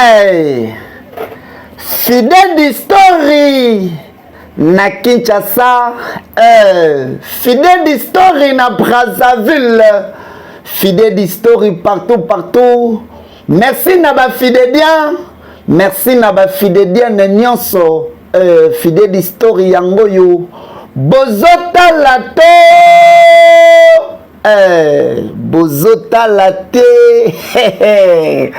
Hey! Fidèle d'history na Kinshasa, hey! Fidèle d'history na Brazzaville, fidèle d'history partout partout. Merci na ba fidédiens, merci na ba fidédiennes nyonso. Fidèle d'history yango yo bozotala to bozotala te.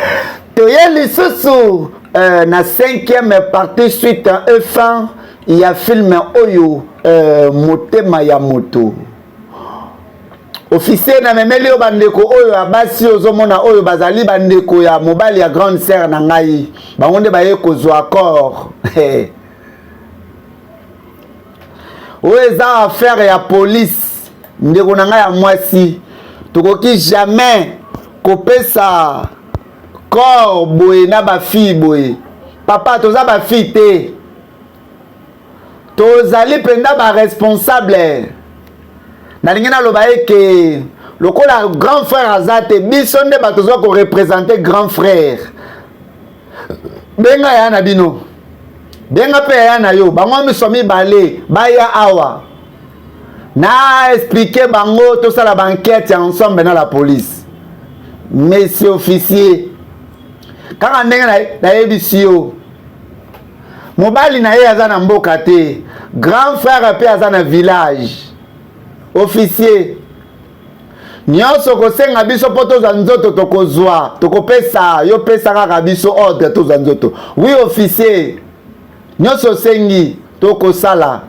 Toye lisusu na cinquième partie suite et fin ya film oyo Motema ya moto. Officier na memeli yo bandeko oyo ya basi ozomona oyo bazali bandeko ya mobali ya grande sœur na ngai, bango nde baye kozwa accord. Oyo eza affaire ya police, ndeko na ngai ya mwasi, tokoki jamais kopesa corps boye na bafille boye. Papa, toza bafille te, tozali mpenza baresponsable. Nalingi naloba eke lokola grand frère aza te, biso nde bato toza korepresente grand frère. Benga yaya na bino, benga mpe yaya na yo, bango miso mibale baya awa na expliquer bango, tosala baenquête ensemble na la police. Monsieur officier, kaka ndenge nayebisi yo, mobali na ye aza na mboka te, grand frère mpe aza na village. Officier, nyonso kosenga biso mpo tozwa nzoto, tokozwa, tokopesa yo, pesa kaka biso ordre tozwa nzoto. Oui officier, nyonso osengi tokosala,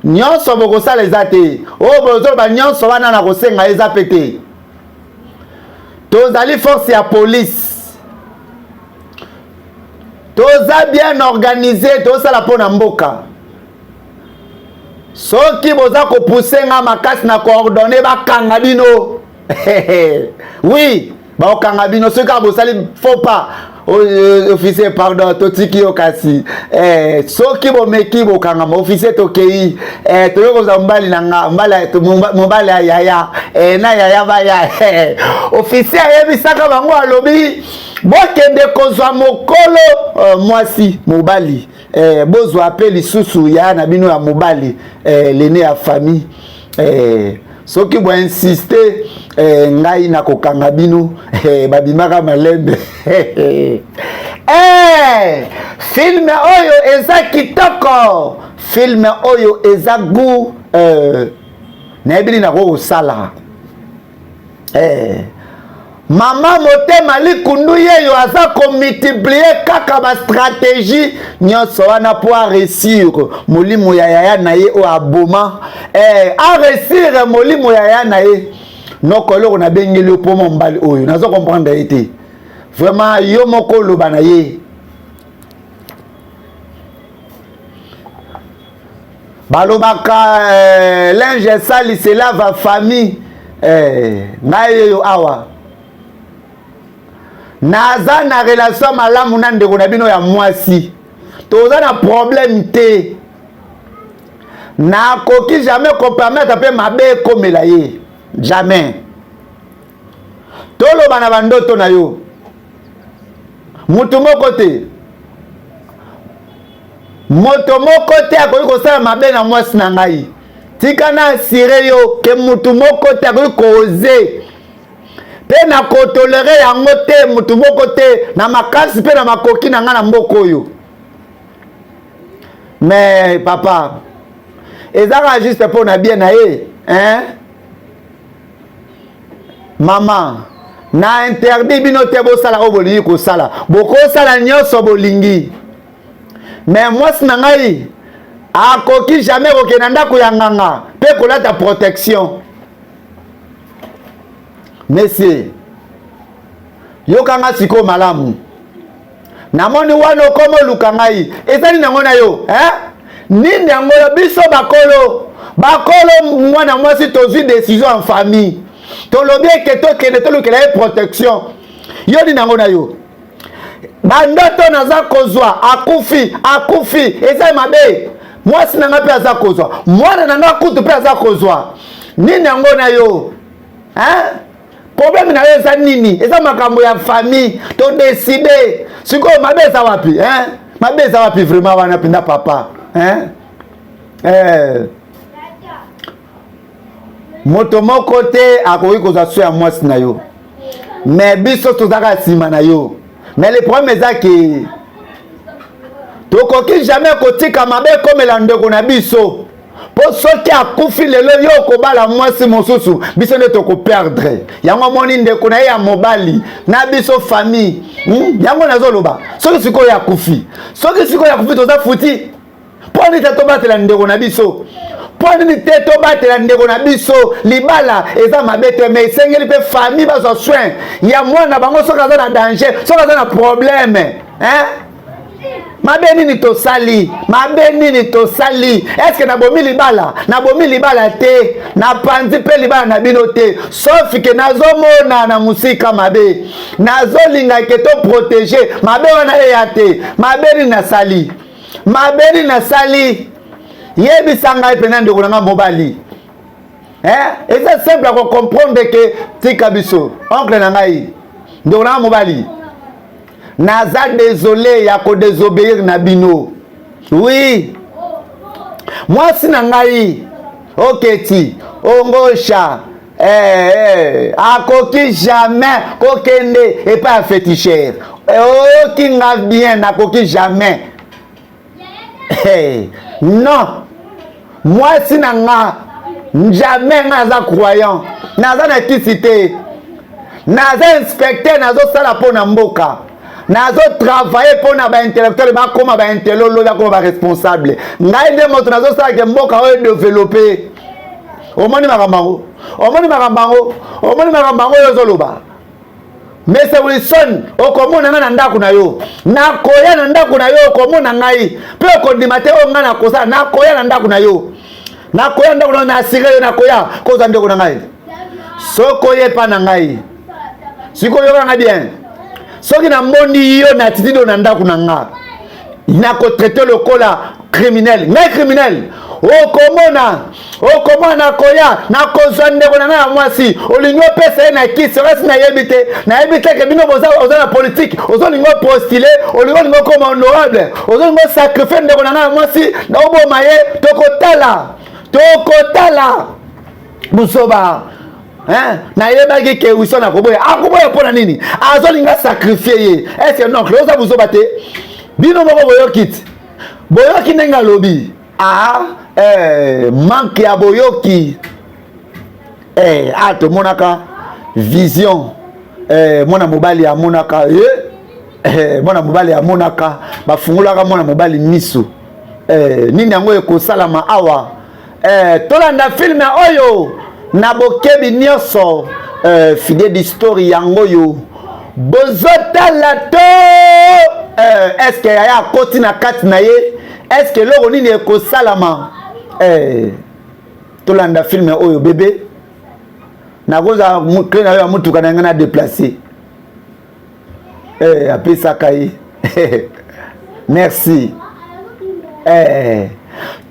nyonso bokosala eza te oyo bozoloba, nyonso wana na kosenga eza pe te. Tozali force ya police, toza bien organisé, tozosala mpo na mboka. Soki boza kopuse nga makasi na coordonne, bakanga bino. Oui, bakokanga bino soki kaka bosali faux pas. Officier, pardon, totiki yo kasi soki bomeki bokangama. Officier, tokei, toyoki kozwa mobali na nga, mobali ya yaya na yaya baya. Officier ayebisaka bango, alobi bokende kozwa mokolo mwasi mobali, bozwa mpe lisusu ya na bino ya mobali, l'aîné ya famille. Soki boinsiste, ngai nakokanga bino. Babimaka malembe. Film oyo eza kitoko, film oyo eza goût. Nayebi nini nakoki kosala. Mama Motema Likundu yeyo aza komultiplie kaka bastratégie nyonso wana mpo aréussir molimo ya yaya na ye oyo aboma, aréussir molimo ya yaya na ye. Noko, eloko nabengeli yo mpo mobali oyo nazo comprendre ye te vraiment, yo moko oloba na ye. Balobaka linge sale se lave en famille. Ngai yeyo awa naza na relation malamu na ndeko na bino ya mwasi, toza na problème te. Nakoki jamais kopermettre mpe mabe ekomela ye, jamais. Toloba na bandoto na yo, mutu moko te, moto moko te akoki kosala mabe na mwasi na ngai. Tika na assurer yo ke mutu moko te akoki koze mpe na kotolere yango te, mutu moko te, na makasi mpe na makoki na ngai na mboka oyo. Mais papa, ezaka juste mpo na bien na ye, hein? Mama, na interdit bino te bosala oyo bolingi kosala, bokosala nyonso bolingi, mais mwasi na ngai akoki jamais kokende na ndako ya nganga mpe kolata protection. Monsieur, yokanga sikoyo malamu. Namoni wana okoma oluka ngai, ezali nango na yo, eh? Nini yango yo? Biso bakolo, bakolo mwana mwasi, tozwi décision en famille, tolobi eke tokende tolukela ye protection. Yo nini yango na yo? Bandoto naza kozwa, akufi, akufi, eza mabe. Mwasi na ngai mpe aza kozwa, mwana na ngai kutu mpe aza kozwa. Nini yango na yo, hein? Problème na yo eza nini? Eza makambo ya famille, todécider. Sikoyo mabe eza wapi, hein? Mabe eza wapi vraiment wana mpenza papa, hein? Eh. Moto moko te akoki kozwa so ya mwasi na yo, mais biso tozalaka nsima na yo. Mais le problème eza ke tokoki jamais kotika mabe ekomela ndeko na biso, mpo soki akufi lelo, yo okobala mwasi mosusu, biso nde tokoperdre yango. Omoni ndeko na ye ya mobali na biso famille, Yango nazoloba, soki sikoyo akufi, soki sikoyo akufi, toza futi. Mpo nini te tobatela ndeko na biso? Mpo nini te tobatela ndeko na biso? Libala eza mabe te, mais esengeli mpe famille bazwa soin ya mwana bango soki aza na danger, soki aza na problème, hein? Mabe nini tosali? Mabe nini tosali? Eske nabomi libala? Nabomi libala te, napanzi mpe libala na bino te, sauf ke nazomona na mosika mabe, nazolinga ke toprotéger mabe wana eya te. Mabe nini nasali? Mabe nini nasali? Yebisa ngai mpena, ndeko na ngai mobali, eh? Eza simple ya kocomprendre ke tika biso, oncle na ngai, ndeko na ngai mobali, naza désolé ya kodésobéir na bino. Oui, mwasi na ngai oketi ongosha, eh, eh, akoki jamais kokende epai ya féticheur. Oyoki nga bien? Nakoki jamais, hey, non, mwasi na nga jamais. Nga naza croyant, naza na kisi te, naza inspecteur, nazosala mpo na mboka, nazotravaille mpo na baintellectuel bakóma baintello, bakóma baresponsable. Ngai nde moto nazosala ke mboka oyo développe. Omoni makambo yango? Omoni makambo yango? Omoni makambo yango oyo ozoloba, Mese Wilson? Okomona ngai na ndako na yo, nakoya na ndako na yo, okomona ngai mpe okondima te oyo ngai nakosala. Nakoya na ndako na yo, nakoya ndako na yo, na assurer yo, nakoya kozwa ndeko na ngai. Soki oyepa na ngai sikoyo, yoka ngai bien, soki namoni yo na attitude oyo na ndako na nga, nakotraiter lokola criminel. Ngai criminel? Okomona, okomona, nakoya, nakozwa ndeko na ngai ya mwasi. Olingi opesa ye na kisi okasi, nayebi te, nayebi te ke bino oza na politike, ozolinga opostuler, olingi, olingi okoma honorable, ozolinga osacrifier ndeko na ngai ya mwasi, oboma ye. Tokotala, tokotala buzoba. Nayebaki ke Wilson akoboya. Akoboya mpo na nini? Azolinga sacrifier ye. Est-ce donc oza buzoba te? Bino moko boyoki ti, boyoki ndenge alobi. Ah, eh, manque ya boyoki, eh, ah, tomonaka vision, eh, mwana mobali amonaka, eh, eh, mwana mobali amonaka, bafungolaka mwana mobali miso, eh, nini yango ekosalama awa? Eh, tolanda film oyo na bokebi nyonso. Eh, fide d'histoire yango oyo bozotala to, eh, eske yaya akoti na kati na ye? Eske eloko nini ekosalama? Eh, tolanda film oyo. Bebe, nakozala clé na yo ya motuka na ngai na déplace. Eh, apesaka ye merci. Eh,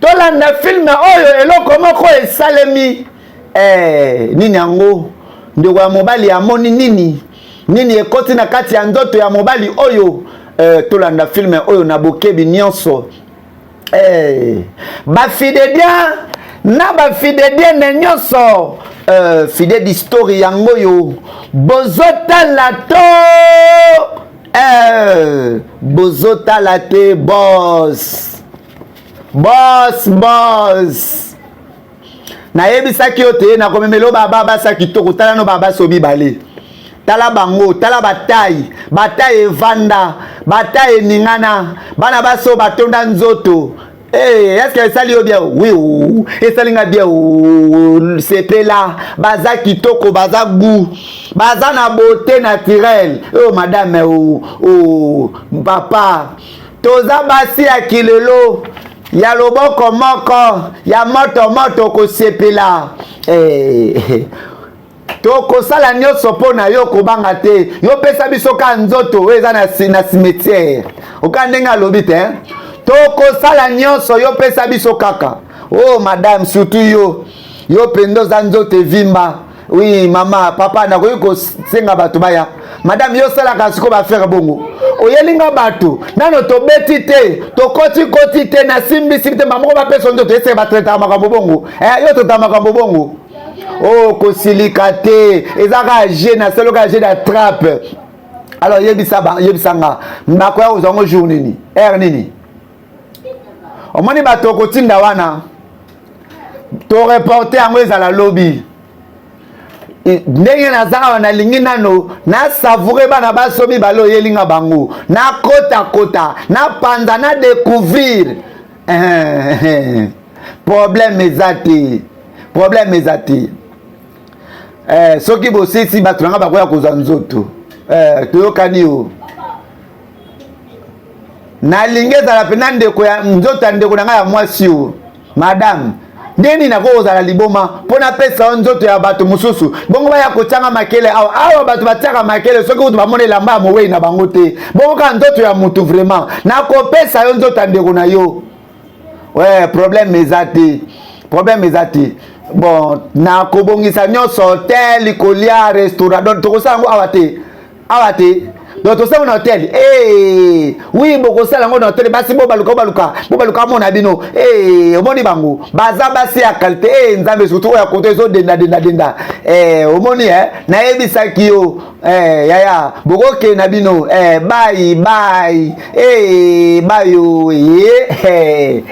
tolanda film oyo. Eloko moko esalemi, eh, nini yango? Ndeko ya mobali amoni nini? Nini ekoti na kati ya nzoto ya mobali oyo? Eh, tolanda film oyo na bokebi nyonso. Eh, bafidedien na bafidedienne nyonso, fide d'histoire yango oyo bozotala to, bozotala te. Boss, boss, boss, nayebisaki yo te, nakomemela yo baba basa kitoko. Tala no babasi oyo mibale, tala bango, tala batai, batai evanda, batai eningana, bana basi oyo batonda nzoto. Hey, est-ce que esali yo bien? Oui, esali nga bien. Sepela, baza kitoko, baza goût, baza na beauté naturelle. Oh madame, oh, oh, papa, toza basi ya kilelo ya loboko moko ya moto moto. Kosepela, hey. Tokosala nyonso mpo na yo, kobanga te. Yo pesa biso ka nzoto oyo eza na cimetière. Oka ndenge alobi te, tokosala nyonso, yo pesa biso kaka. Oh madame, surtout yo, yo mpenza oza nzoto evimba. Oui mama, papa, nakoki kosenga bato baya. Madame, yo osalaka sikoyo baaffaire bongo. Oyeli nga bato nano tobeti te, tokotikoti te, nasimbisi te, bamoko bapesa nzoto eseke batraitaka makambo bongo. Eh, yo traitaka makambo bongo. Oh, kosilika te, eza kaka jeu, nasali kaka jeu d'attrape. Alors yebisa yebisa nga, bakoya kozwa yango jour nini, heure nini? Omoni bato okotinda wana, toreporte yango ezala lobi. Ndenge naza awa, nalingi nano nasavoure bana baso mibale oyeli nga bango, nakotakota, napanza, na découvrir. Problème eza te, problème eza te. Soki bosisi bato na nga bakoya kozwa nzoto, toyokani yo. Nalingi ezala mpena ndeko ya nzoto ya ndeko na ngai ya mwasi oyo. Madame, ndenge nini nakoki kozala liboma mpo napesa yo nzoto ya bato mosusu, bongo baya kotianga makele awa? Awa bato batiaka makele soki kutu bamona elamba ya mowei na bango te, bongo kaka nzoto ya mutu. Vraiment, nakopesa yo nzoto ya ndeko na yo. Ouais, problème eza te, problème eza te. Bon, nakobongisa nyonso, hotel, kolia, restaurant. Donc tokosala yango awa te, awa te. Donc tosala na hotel. Hey, oui, bokosala yango na hotel. Basi bobaluka, bobaluka, bobaluka, amona bino. Hey, omoni bango baza basi ya qualité. Hey, Nzambe, surtout oyo ya koto ezodenda denda denda. Hey, omoni, eh? Nayebisaki yo. Eh, yaya, bokokende na bino. Eh, bye bye. Eh, bayo ye. Eh.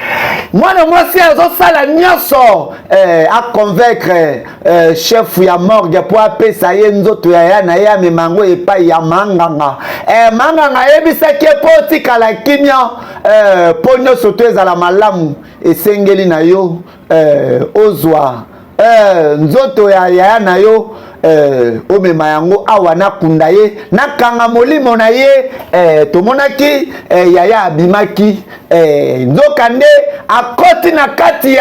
Mwana mwasi azosala nyonso, eh, aconvaincre, eh, chef ya morgue mpo apesa ye nzoto ya ya na ye, amema yango epai ya manganga. Eh, manganga ayebisaki ye mpo otikala kimia, eh, mpo nyonso to ezala malamu, esengeli na yo, eh, ozwa, eh, nzoto ya yaya na yo, eh, omema yango awa, nakunda ye, nakanga molimo na ye. Eh, tomonaki, eh, yaya abimaki, eh, nzoka nde akoti na kati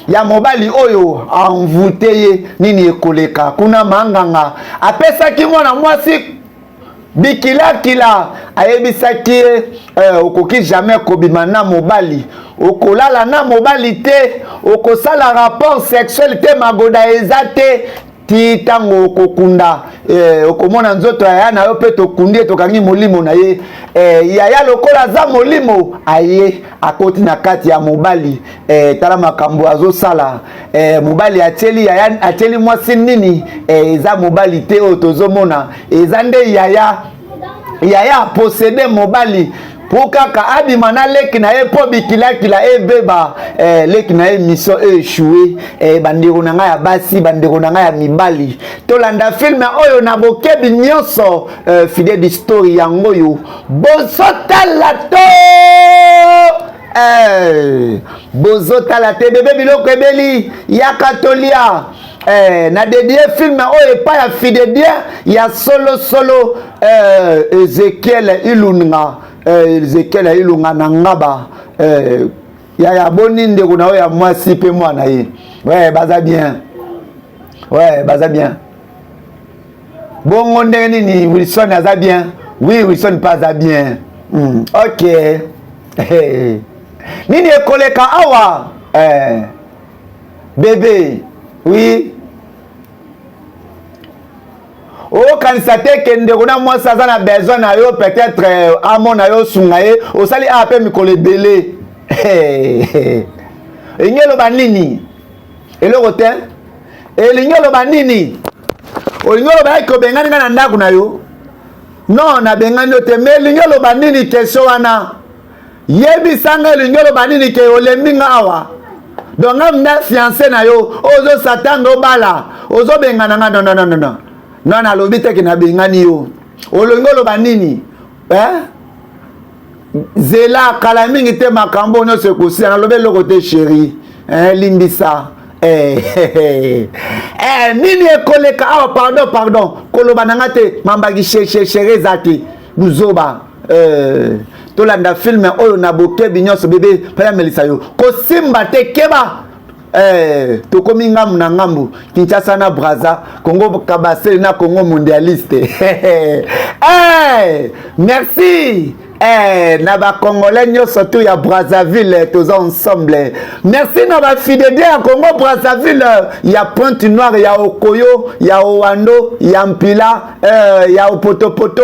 ya mobali oyo envoûté ye. Nini ekoleka kuna? Manganga apesaki mwana mwasi bikilakila, ayebisaki ye, eh, okoki jamais kobima na mobali, okolala na mobali te, okosala rapport sexuel te, magoda eza te, ti ntango okokunda. Eh, okomona nzoto ya yaya na yo mpe tokundi ye, tokangi molimo na ye. Eh, yaya lokola aza molimo, aye akoti na kati ya mobali. Eh, tala makambo azosala. Eh, mobali atieli yaya, atieli mwasi nini? Eh, eza mobali te oyo tozomona, eza nde yaya. Yaya aposséder mobali mpo kaka abima na leki na ye, mpo bikilakila ebeba. Eh, leki na ye, mission échoué. Eh, bandeko na ngai ya basi, bandeko na ngai ya mibali, tolanda film oyo na bokebi nyonso. Eh, fidèle d'history yango oyo bozotala to, eh, bozotala te. Bebe, biloko ebeli, yaka tolia. Eh, na dédie film oyo epai ya fidèle ya solosolo, eh, Ezekiel Ilunga, eh, Ezekiel Ilunga na ngaba. Eh, yaya, boni ndeko na oyo ya mwasi mpe mwana ye? Ouais, baza bien, ouais, baza bien. Bongo ndenge nini? Wilson aza bien? Oui, Wilson mpe aza bien. Ok. Hey. Nini ekoleka awa? Eh. Bébé, oui, okanisa te ke ndeko na mwasi aza na besoin na yo, peut-être amona yo, osunga ye. Osali awa mpe mikolo ebele, elingi eloba nini? Eloko te. Elingi eloba nini? Olingi oloba eke obengani ngai na ndako na yo? Non, nabengani yo te, mais elingi eloba nini? Question wana, yebisanga, elingi oloba nini ke olembi nga awa? Donc nga nda fiancé na yo oyo ozosatanga obala, ozobengana nga? Non, non, non, non, non, nalobi te ke nabengani yo. Olingi oloba nini, eh? Zela, kala mingi te makambo nyonso ekosila. Nalobi eloko te, chéri. Eh, limbisa. Eh, eh, nini ekoleka awa? Pardon, pardon, koloba na nga te mambaki chéri eza te buzoba. Eh, tolanda film oyo na bokebi nyonso. Bebe, mpe amelisa yo, kosimba te, keba. Eh, tokomi ngambu na ngambu, Kinshasa na Braza, Congo Kabasele na Congo mondialiste. Eh, merci. Eh, na bacongolais nyonso tu ya Brazzaville, toza ensemble. Merci na bafidèle ya Congo Brazzaville, ya Pointe Noire, ya Okoyo, ya Owando, ya Mpila, ya Opotopoto,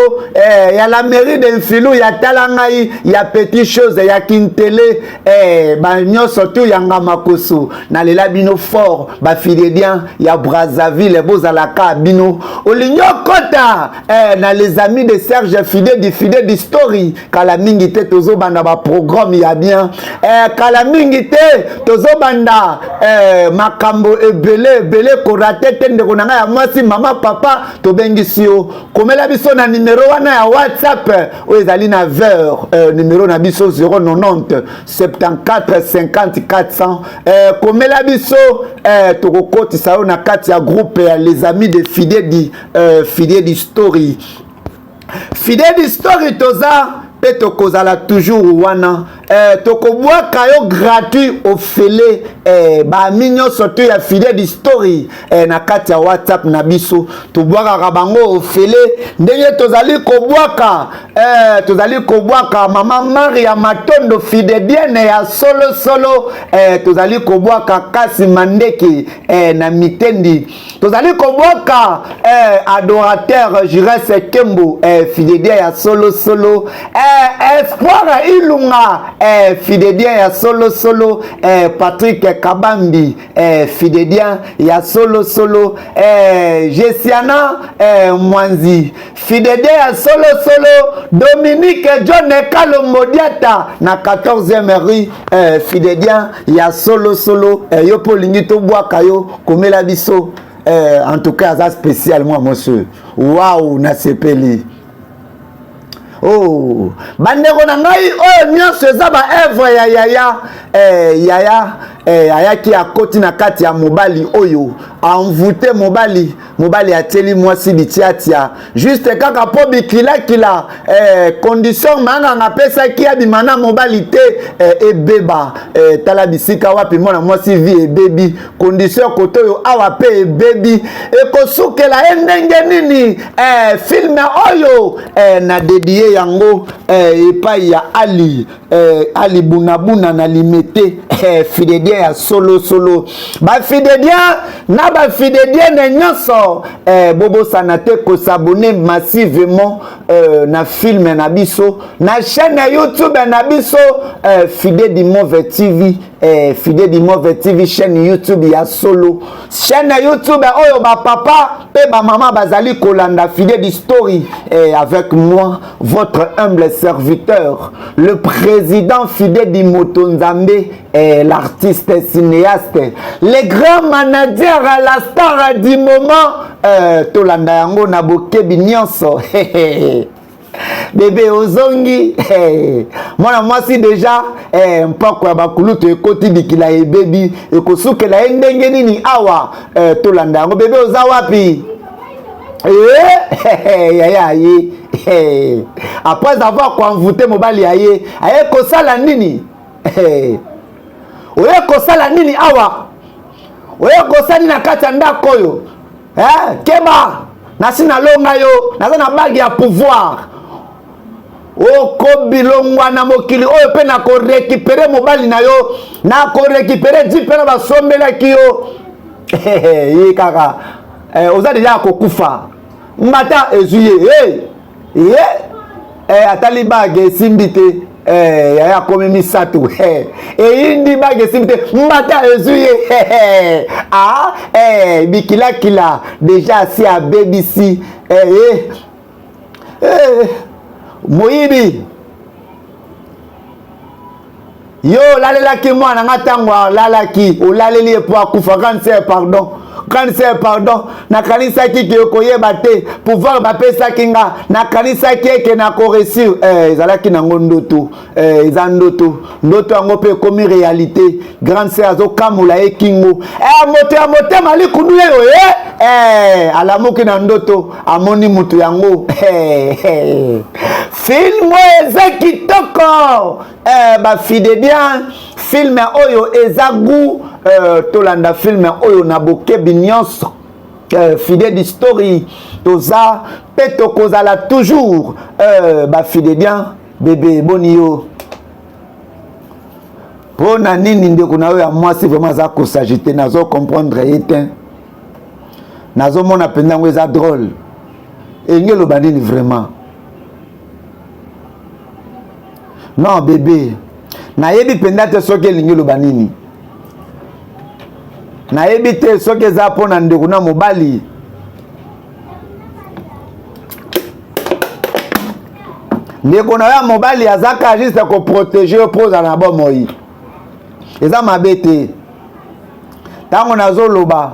ya la mairie de Mfilu, ya Talangai, ya Petit Chose, ya Kintele, banyonso tu ya Ngamakoso. Nalela bino fort, bafidéliens ya Brazzaville. Bozalaka bino olingi okota na Les Amis de Serge Fide du Fide du Story. Kala mingi te tozobanda baprogramme ya bien. Kala mingi te tozobanda makambo ebele ebele. Korater te, ndeko na ngai ya mwasi, mama, papa, tobengisi yo, komela biso na nimero wana ya WhatsApp oyo ezali na ver nimero na biso 090 74 50 400. Komela biso, tokokotisa yo na kati ya groupe ya Les Amis de Fide di Story. Fide di Story, toza mpe tokozala toujours wana. Tokobwaka yo gratuit, ofele. Baamis nyonso to ya Fide di Story, na kati ya WhatsApp na biso tobwakaka bango ofele, ndenge tozali kobwaka mama Maria Matondo, fidedienne ya solosolo. Tozali kobwaka Kasi Mandeke, na Mitendi tozali kobwaka adorateur Jires Kembo, fidedien ya solosolo, Espoir Ilunga, fidedien ya solosolo, Patrick Kabambi, fidedien ya solosolo, Gesiana Mwanzi, fidedien ya solosolo, Dominique John Kalombo Diata na 14e rue, fidedien ya solosolo. Yo mpo olingi tobwaka yo, komela biso. En tout cas, aza spécial, moi monsieur. Waouh, nasepeli. Oh, bandeko na ngai, oyo nyonso eza baœuvre ya yaya. Yaya ayaki, akoti na kati ya mobali oyo, envoûté mobali. Mobali atieli mwasi bitiatia, juste kaka mpo bikilakila. Condition manganga apesaki, abima na mobali te. Ebeba. Tala bisika wapi mwana mwasi vie ebebi. Condition kote oyo awa mpe ebebi. Ekosukela ye ndenge nini? Film oyo, na dédier yango epai ya Ali, Ali Bunabuna na Limete, fidédien ya solosolo. Bafidédien na bafidédienne nyonso, bobosana te kos'abonner massivement na film na biso na chaîne ya YouTube na biso, Fide du Move TV. Fide du Move TV, chaîne YouTube ya solo, chaîne ya YouTube oyo bapapa mpe bamama bazali kolanda Fide du Story, avec moi, votre humble serviteur, le président Fide du Moto Nzambe, l'artiste cinéaste, le grand manager, la star du moment. Tolanda yango na bokebi nyonso. Bebe ozongi, mwana mwasi déjà, mpako ya bakulutu ekoti, bikila ebebi. Ekosukela ye ndenge nini awa? Tolanda yango. Bebe, oza wapi? Yaya aye après avoir koenvoûter mobali, aye aye kosala nini? Oye kosala nini awa? Oye kosala nini na kati ya ndako oyo? Keba, nasi nalonga yo, naza na bague ya pouvoir. Okobilongwa na mokili oyo mpe nakorécupérer mobali na yo, nakorécupérer di mpe na basombelaki yo. Ye kaka, oza déjà kokufa. Mbata ezwi ye. Hey! Ye, atali bague, esimbi te. Yaya akomi misato, eyindi, bague esimbi te, mbata ezwi ye. Ah, bikilakila déjà asi abebisi. Moyibi yo, olalelaki mwana nga ntango alalaki, olaleli ye mpo akufa. Grande sœur, pardon. Grande sœur, pardon. Nakanisaki ke okoyeba te. Pouvoir bapesaki nga, nakanisaki eke nakoréussir. Ezalaki nango ndoto. Eza ndoto, ndoto yango mpe ekomi réalité. Grande sœur azokamola ye kingo. Moto ya motema likundu ye oyo, alamuki na ndoto, amoni moto yango. Film oyo eza kitoko. Bafidédien, film oyo eza goût. Tolanda film oyo na bokebi nyonso. Fide di Story, toza mpe tokozala toujours. Bafidédien. Bebe boni yo mpo na nini ndeko na yo ya mwasi vraiment aza kosagite? Nazo comprendre ye te, nazomona mpenza yango eza drôle. Elingi eloba nini vraiment? Non bebe, nayebi mpenza te soki elingi eloba nini. Nayebi te soki eza mpo na ndeko na mobali. Ndeko na yo ya mobali azaka juste koprotege yo mpo ozala na bomoi, eza mabe te. Ntango nazoloba,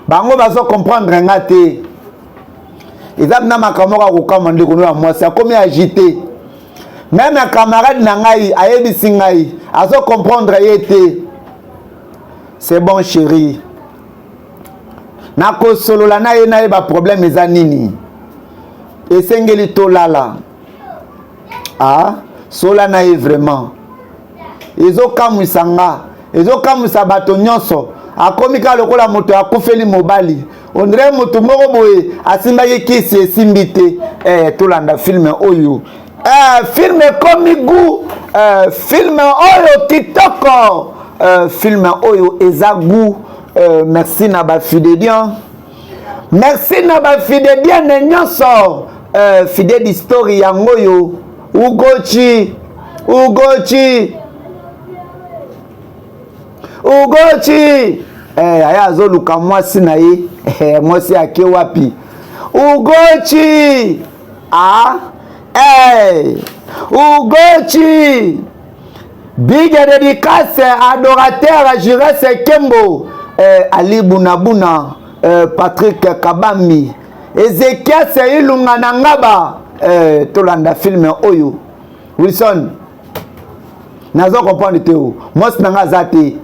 bango bazo comprendre nga te. Eza na makambo moko akokamwa. Ndeko no ya mwasi akomi agité, même camarade na ngai ayebisi ngai azo comprendre ye te. C'est bon chéri, nakosolola na ye, nayeba problème eza nini. Esengeli tolala. Ah, sola na ye vraiment. Ezokamwisa nga, ezokamwisa bato nyonso. Akomi kaka lokola moto akufeli mobali, on dirait moto moko boye asimbaki kisi esimbi te. Tolanda film oyo. Film ekomi goût. Film oyo kitoko. Film oyo eza goût. Merci na bafidéliens, merci na bafidélienne nyonso. Fidèle history yango oyo. Ugochi, Ugochi, Ugochi, aya azoluka mwasi na ye. Mwasi ake wapi? Ugochi, ah, Ugochi, big dédicace, adorateur Jires Kembo, Ali Bunabuna, Patrick Kabambi, Ezekias Ilunga na Ngaba. Tolanda film oyo. Wilson, nazo comprendre te o mwasi na nga aza te,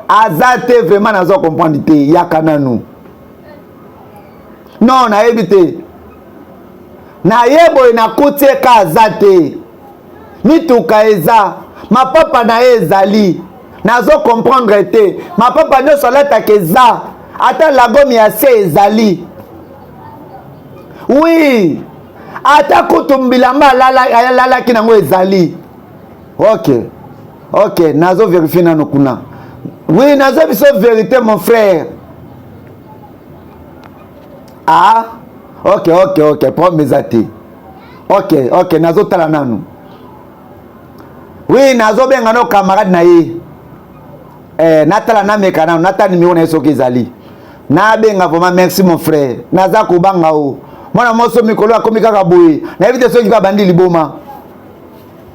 aza te vraiment, nazo comprendre te. Yaka nanu. Non, nayebi te, naye boye nakuti eka aza te, mituka eza, mapapa na ye ezali, nazo comprendre te. Mapapa nyonso alataka eza, ata lagomi ya se ezali, oui, ata kutu bilamba alalaki nango ezali. Ok, nazo vérifie nano kuna. Oui, nazo biso vérité, mon frère. Ah, ok, problème eza te. Ok, nazotala nanu. Oui, nazobenga no camarade na ye. Natala, nameka nanu, natala nimero na ye soki ezali, nabenga. Vraiment merci mon frère. Naza kobanga o mwana mwasi mikolo akomi kaka boye, nayebi te soki babandi liboma.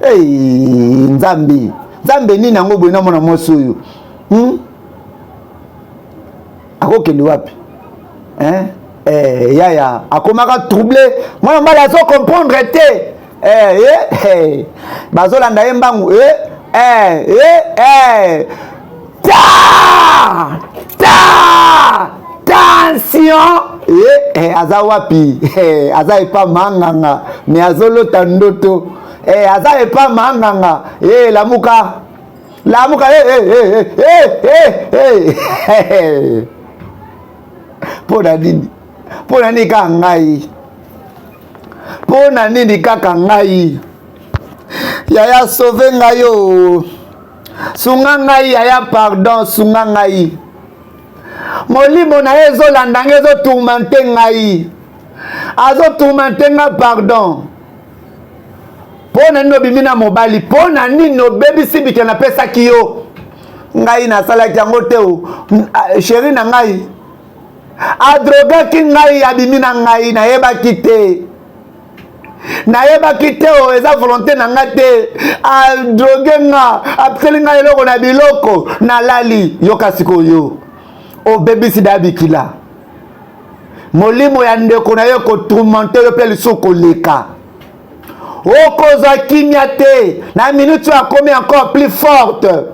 Hey, Nzambe, Nzambe, nini yango boye na mwana mwasi oyo? Akokende wapi, hein? Yaya akomaka trouble, mwana mobali azo comprendre te. Bazolanda ye mbangu. Ta ta tension. Aza wapi? Aza epa manganga, me azolota ndoto. Aza epa manganga. Lamuka, lamuka. Mpo na nini? Mpo na nini kaka ngai? Mpo na nini kaka ngai? Yaya, sauve ngai o, sunga ngai yaya, pardon, sunga ngai. Molimo na ye ezolanda ngai, ezotourmente ngai, azotourmente ngai, pardon. Mpo na nini obimi na mobali? Mpo na nini obebisi bike napesaki yo? Ngai nasalaki yango te o, chéri na ngai adrogaki ngai, abimi na ngai, nayebaki te, nayebaki te o, eza volonté na ngai te. Adrogue nga, apeseli ngai eloko na biloko, nalali. Yoka sikoyo, obebisi da bikila. Molimo ya ndeko na yo ekotourmente yo mpe lisusu koleka, okozwa kimia te. Na minute oyo akomi encore plus forte.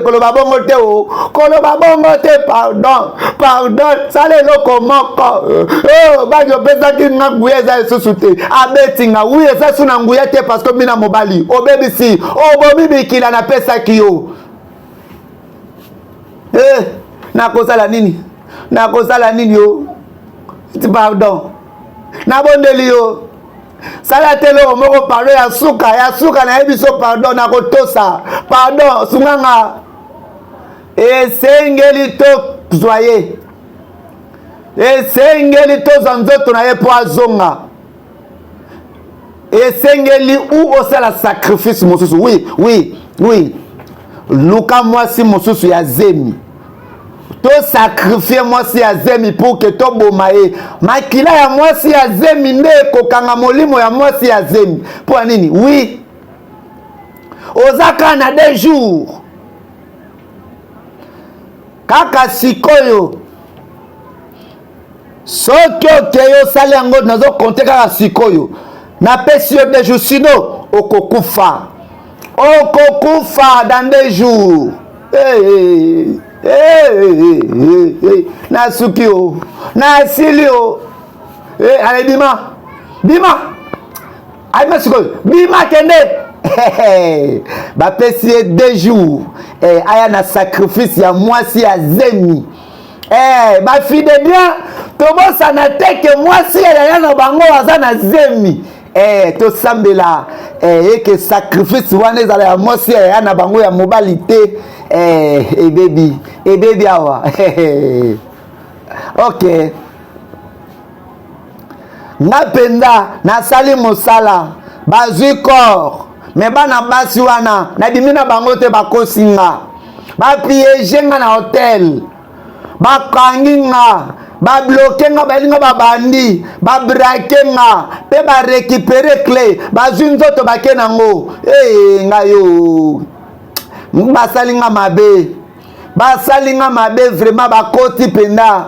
Koloba bongo te o, koloba bongo te, pardon, pardon. Sala eloko moko. Badi opesaki nga nguya eza lisusu te, abeti nga. Oui, eza su na nguya te parce que mina mobali obebisi, obomi bikila napesaki yo. Nakosala nini? Nakosala nini yo? Pardon, nabondeli yo. Sala te eloko moko pardon ya suka ya suka nayebi so pardon nakotosa pardon sunga nga. Esengeli tozwa ye, esengeli tozwa nzoto na ye mpo azonga. Esengeli ou osala sacrifice mosusu. Oui, oui, oui, luka mwasi mosusu ya zemi, tosacrifie mwasi ya zemi pour ke toboma ye. Makila ya mwasi ya zemi nde ekokanga molimo ya mwasi ya zemi. Mpo ya nini? Oui, oza kaka na 2 jours kaka sikoyo. Soki okei osali yango, nazokonte kaka sikoyo, napesi yo 2 jours, sino okokufa, okokufa dans 2 jours. Hey, hey, hey, hey, hey. Nasuki o, nasili o. Hey, ale bima, bima, ayima sikoyo, bima, kende. Bapesi ye 2 jours, hey, aya na sacrifice ya mwasi ya zemi. Eh, bafide bien, tobosana te ke mwasi ya yaya na bango aza na zemi. Eh, tosambela eh, eke sacrifice wana ezala ya mwasi ya yaya na bango, ya mobali te. Eh, ebebi, ebebi awa. Ok, nga mpenza nasali mosala, bazwi corps, me bana basi wana nabimi na bango te, bakosi nga, bapiéger nga na hotel, bakangi nga, babloquer nga, bayeli nga, babandi babraquer nga mpe barécupérer clé, bazwi nzoto, bake nango. E ngai yo, basali nga mabe, basali nga mabe vraiment. Bakoti mpenza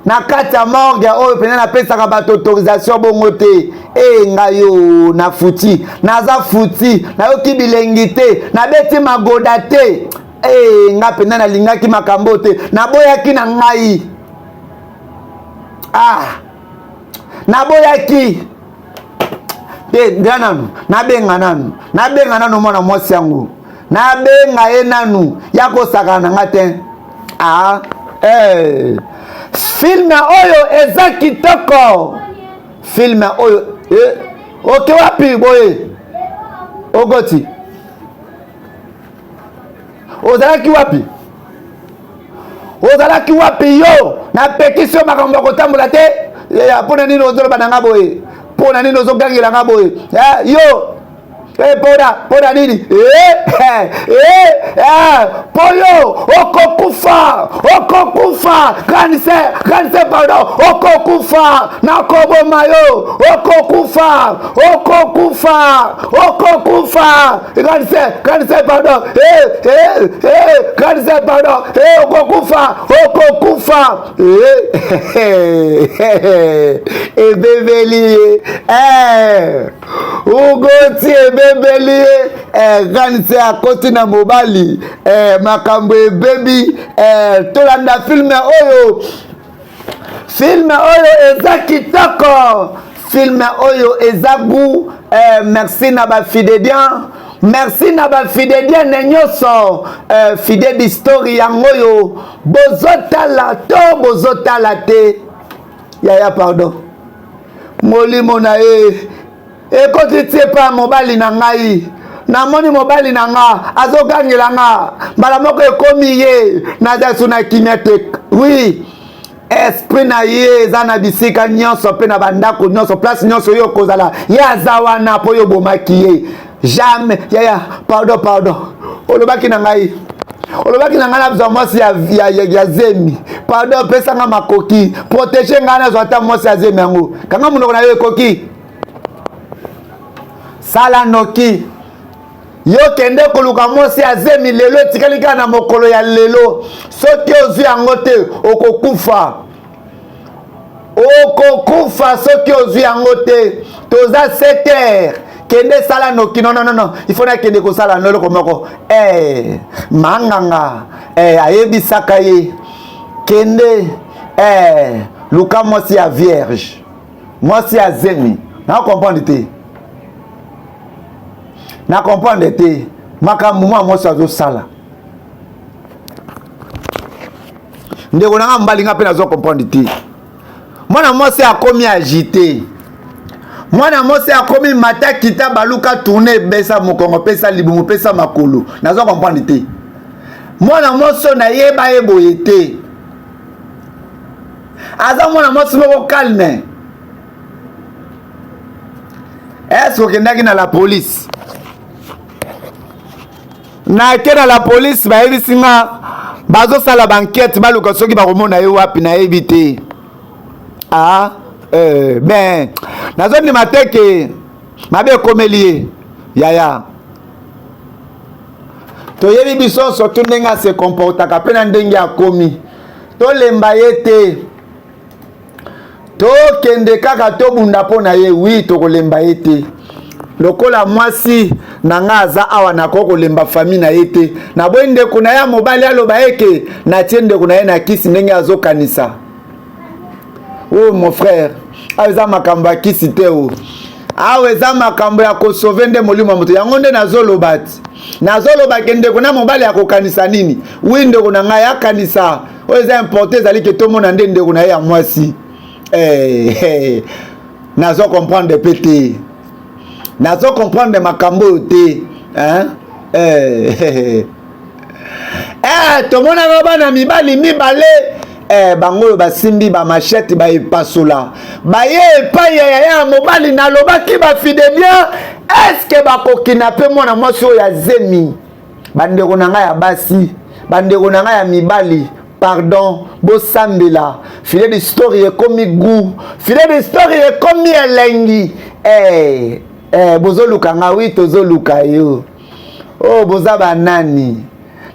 na kati ya morgue oyo mpenza napesaka bato autorisation bongo te. E ngai yo, nafuti, naza futi, nayoki bilengi te, nabeti magoda te. E nga mpenza nalingaki makambo te, naboyaki na ngai. Ah, naboyaki te. Nga nanu nabenga nanu, nabenga nanu mwana mwasi yango, nabenga ye nanu ya kosakana na nga te. Ah, eh. Film oyo eza kitoko, film oyo eh. Oke wapi boye? Okoti, ozalaki wapi? Ozalaki wapi yo? Napekisi yo makambo ya kotambola te. Mpo na nini ozoloba na nga boye? Mpo na nini ozogangela nga boye yo? Mpona mpona nini? Mpo yo okokufa, okokufa. Grande sœur, grande sœur, pardon, okokufa, nakoboma yo, okokufa, okokufa, okokufa. Grande sœur, grande sœur, pardon, grande sœur, pardon, okokufa, okokufa. Ebebeli ye, ugoti ebebeli ye. Grande sœur akoti na mobali, makambo ebebi. Tolanda film oyo, film oyo eza kitoko, film oyo eza goût. Merci na bafidédian, merci na bafidédienne nyonso. Fide d'history yango oyo bozotala to bozotala te. Yaya, pardon, molimo na ye ekoti tie epa ya mobali na ngai. Namoni mobali na nga azogangela nga, mbala moko ekomi ye, naza so na kimia te. Oui, esprit na ye eza na bisika nyonso mpe na bandako nyonso, place nyonso oyo okozala, ye aza wana mpo oyo obomaki ye. Jamais, yaya, pardon, pardon. Olobaki na ngai, olobaki na ngai nazwa mwasi ya zemi. Pardon, pesanga makoki, protéger ngai, nazwa ata mwasi ya zemi yango. Kanga monoko na yo, ekoki. Sala noki, yo kende koluka mwasi ya zemi lelo. Etikali kaka na mokolo ya lelo. Soki ozwi yango te, okokufa, okokufa soki ozwi yango te. Toza 7 heures, kende, sala noki. Non, non, non, il faut nakende kosala eloko moko. Manganga ayebisaka ye: kende, luka mwasi ya vierge, mwasi ya zemi. Na comprendre te, na comprendre te makambo mwa mwasi azosala. Ndeko na nga mobali, nga mpe nazo comprendre te. Mwana mwasi akomi agité. Mwana mwasi akomi mata kita baluka tourne besa mokongo pesa libumu pesa makolo. Nazo comprendre te. Mwana mwasi oyo nayeba ye boye te. Aza mwana mwasi moko calme. Est-ce okendaki na la police? Nake na la police bayebisi nga bazosala bankete baluka soki bakomona ye wapi nayebi te. Ah, eh, ben nazondima te ke mabe ekomeli ye yaya. Toyebi biso nyonso tu ndenge ase comportaka mpe na ndenge akomi. Tolemba ye te. Tokende kaka tobunda mpo na ye. Wi, tokolemba ye te. Lokola mwasi na nga aza awa, nakoki kolemba famille na ye te. Naboyi ndeko na ye ya mobali aloba eke natie ndeko na ye na kisi ndenge azokanisa. Oh mon frère, awa eza makambo ya kisi te o. Awa eza makambo ya kosauve nde molimo ya moto. Yango nde nazoloba ti. Nazoloba ke ndeko na mobali akokanisa nini? Wi, ndeko na ngai akanisa. Oyo eza important ezali ke tomona nde ndeko na ye ya mwasi. Eh, eh, nazo comprendre pe te. Nazo comprendre makambo oyo te. Hein? Eh, eh, eh, tomonaka bana mibali mibale eh, bango oyo basimbi ba machette ba epasola baye epai ya yaya ya mobali. Nalobaki ba fidemien, eske bakokina pe mwana mwasi oyo ya zemi? Bandeko na ngai ya basi, bandeko na ngai ya mibali, pardon, bosambela. Filet de story ekomi goût, filet de story ekomi elengi. Eh, eh, bozoluka nga? Wi, tozoluka yo. Oh, boza banani?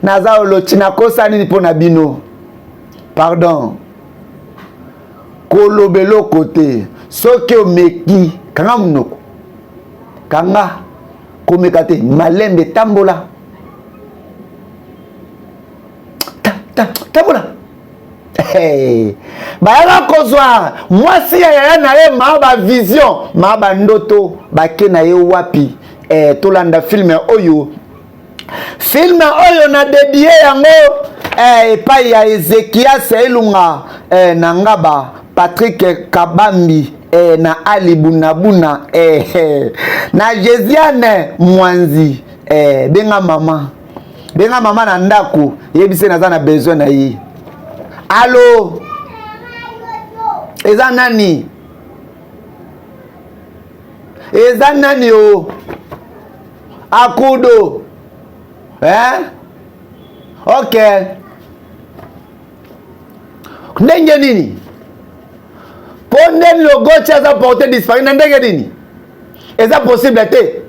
Naza oloti, nakosa nini mpo na bino? Pardon, koloba eloko te. Soki omeki, kanga monoko, kanga, komeka te, malembe, tambola, tambola. Hey. Bayaka kozwa mwasi ya yaya na ye, maa ba vision, maa ba ndoto, bake na ye wapi? Eh, tolanda filme oyo. Filme oyo na dedie yango eh, epai ya Ezekias Elunga eh, na Ngaba, Patrick Kabambi eh, na Ali Bunabuna eh, eh, na Jesiane Mwanzi eh, benga mama, benga mama na ndako, yebise naza na besoin na ye. Allo, eza nani? Eza nani o? Akudo. Eh? Ok. Ndenge nini? Po nde logochi aza porté disparu na ndenge nini? Eza possible te.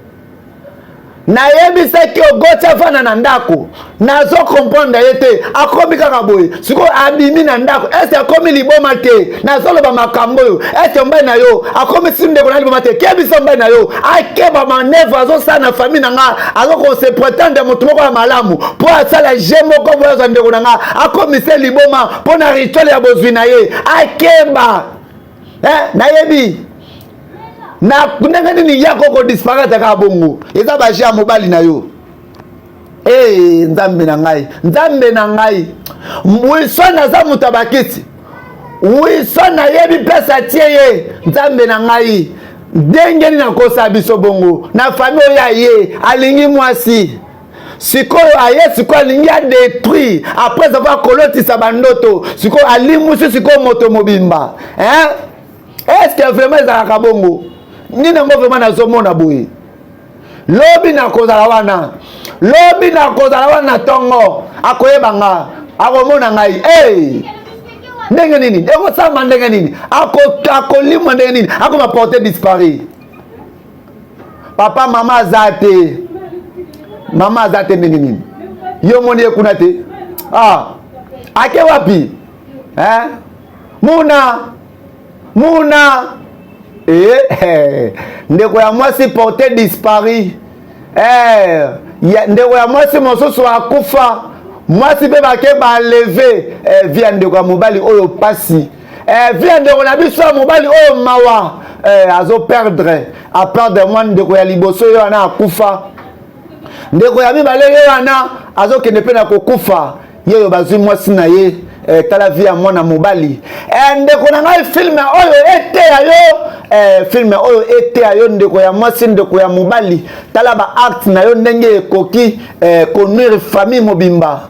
Nayebisaki ogoti afanda na ndako, nazo comprendre ye te, akomi kaka boye. Sikoyo abimi na ndako, ese akomi liboma te? Nazoloba makambo oyo, ese mobali na yo akomi si ndeko na liboma te? Kebisa mobali na yo akeba manevre azosala na famille na nga, azokose pretendre moto moko ya malamu mpo asala je moko boye, azwa ndeko na nga akomise liboma mpo na rituel ya bozwi na ye. Akeba. Eh, nayebi na ndenge nini ya koko disparaître kaka bongo, eza baje ya mobali na yo. Hey, nzambe na ngai, nzambe na ngai. Wilson aza moto ya bakiti. Wilson ayebi place atie ye. Nzambe na ngai, ndenge nini akosa biso bongo na famille oyo? Aye alingi mwasi sikoyo, aye sikoyo alingi adétruire après avoir kolotisa bandoto, sikoyo alimusi sikoyo moto mobimba, hein? Est-ce que vraiment ezalaka bongo? Nini yango vraiment nazomona boye? Lobi nakozala wana, lobi nakozala wana na ntongo, akoyeba nga, akomona ngai. Hey! Ndenge nini ekosama? Ndenge nini akolimwa? Ndenge nini akoma porte disparu? Papa, mama aza te, mama aza te. Ndenge nini yo omoni ye kuna te? Ah, ake wapi? Eh? Muna muna eh, eh. Ndeko ya mwasi porte disparu eh, ndeko ya mwasi mosusu akufa, mwasi mpe bake baleve eh, vi ya ndeko ya mobali oyo pasi eh, vi ya ndeko na biso ya mobali oyo mawa eh, azoperdre, aperdre mwa ndeko ya liboso ye wana akufa, ndeko ya mibale ye wana azokende mpe na kokufa, ye oyo bazwi mwasi na ye. Eh, tala vie ya mwana mobali. Eh, ndeko na ngai film oyo eteya yo eh, film oyo eteya yo ndeko ya mwasi ndeko ya mobali tala ba acte na yo ndenge ekoki eh, konuire famille mobimba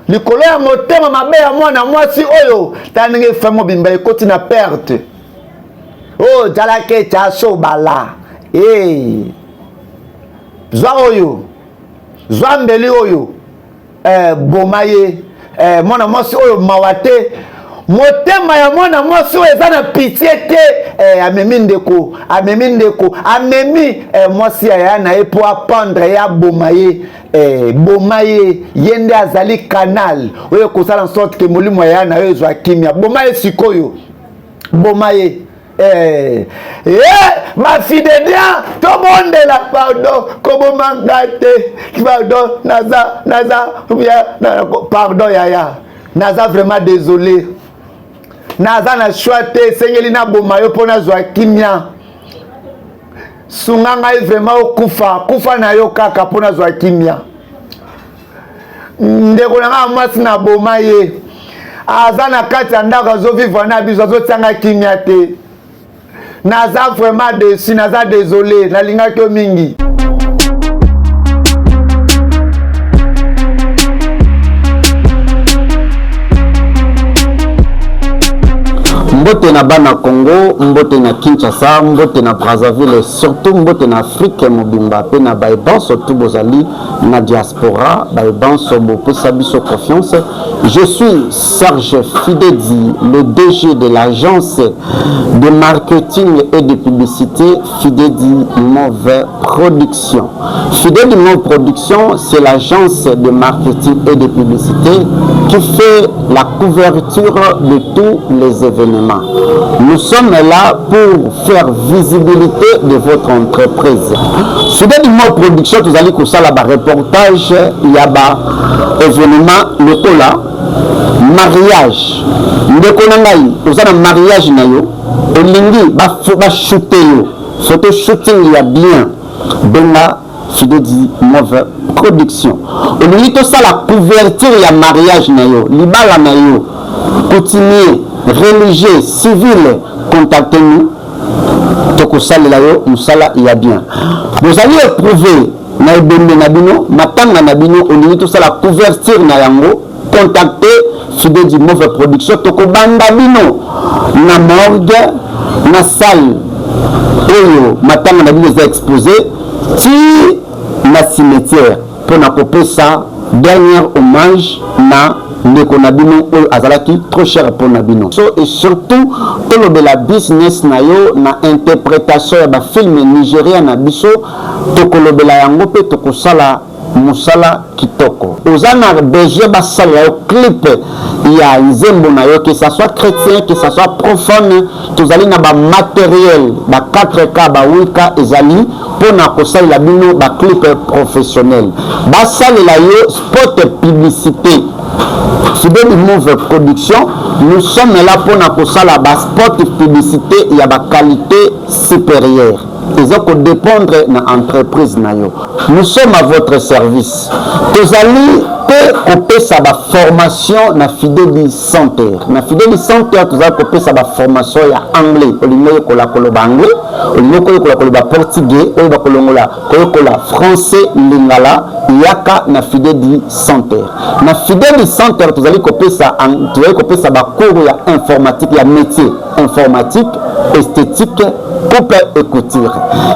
likolo ya motema mabe ya mwana mwasi oyo tala ndenge famille mobimba ekoti na perte oyo oh, talaka ete bala hey. zwa oyo zwa mbeli oyo eh, boma ye eh, mwana mwasi oyo mawa te motema ya mwana mwasi oyo eza na pitie te eh, amemi ndeko amemi ndeko amemi eh, mwasi ya yaya na ye mpo apendre ye aboma ye eh, boma ye ye nde azali canal oyo ekosala sorte ke molimo ya yaya na yo ezwa kimia boma ye sikoyo boma ye Eh, eh, mafidedia tobondela pardon koboma ngai te pardon naza naza ya, na, pardon yaya naza vraiment désolé naza na choix te esengeli naboma yo mpo nazwa kimia sunga ngai vraiment okufa kufa na yo kaka mpo nazwa kimia ndeko na ngai mwasi naboma ye aza na kati ya ndako azovivre na biso azotianga kimia te naza vraiment deçu naza désolé nalingaki yo mingi mbote na bana congo mbote na kinshasa mbote na brazzaville surtout mbote na afrike mobimba mpe na baye banso tu bozali na diaspora baye banso bopesa biso confiance je suis Serge Fidedi le DG de l'agence de marketing et de publicité Fidedi Move Production Fidedi Move Production c'est l'agence de marketing et de publicité qui fait la couverture de tous les événements nous sommes là pour faire visibilité de votre entreprise Fidedi Move Production tozali kosala ba reportage ya ba événement lokola mariage ndeko na ngai oza na mariage na yo olingi bashute yo photo shooting ya bien benga Fidedi Move Production olingi tosala couverture ya mariage na yo libala na yo coutumier religieux civil contacte nous tokosalela yo mosala ya bien bozali éprouvé na ebembe na bino matanga na bino olingi tosala couverture na yango contacte Fidedi Move Production tokobanda bino na morgue na salle oyo matanga na bino eza expose ti na cimetière mpo na kopesa dernier hommage na ndeko na bino oyo azalaki trop cher mpo na bino so et surtout tolobela business na yo na interpretation ya bafilme nigeria na biso tokolobela yango mpe tokosala mosala kitoko oza na besoin basalela yo clip ya nzembo na yo que ça soit chrétien que ça soit profane tozali na bamateriel ba 4k ba 8k ezali mpo na kosalela bino baclip professionnel basalela yo spot publicité Fideli Move Production nous sommes là mpo na kosala baspot publicité ya baqualité supérieure eza kodépendre na entreprise na yo nous sommes à votre service tozali mpe kopesa baformation na Fideli Center na Fideli Center tozali kopesa baformation ya anglais olingi oyekola koloba anglais olingi koyekola koloba portugais oyo bakolongola koyekola français lingala yaka na Fideli Center na Fideli Center tozali kopesa tozali kopesa bacours ya informatique ya métier informatique esthétique coupe et couture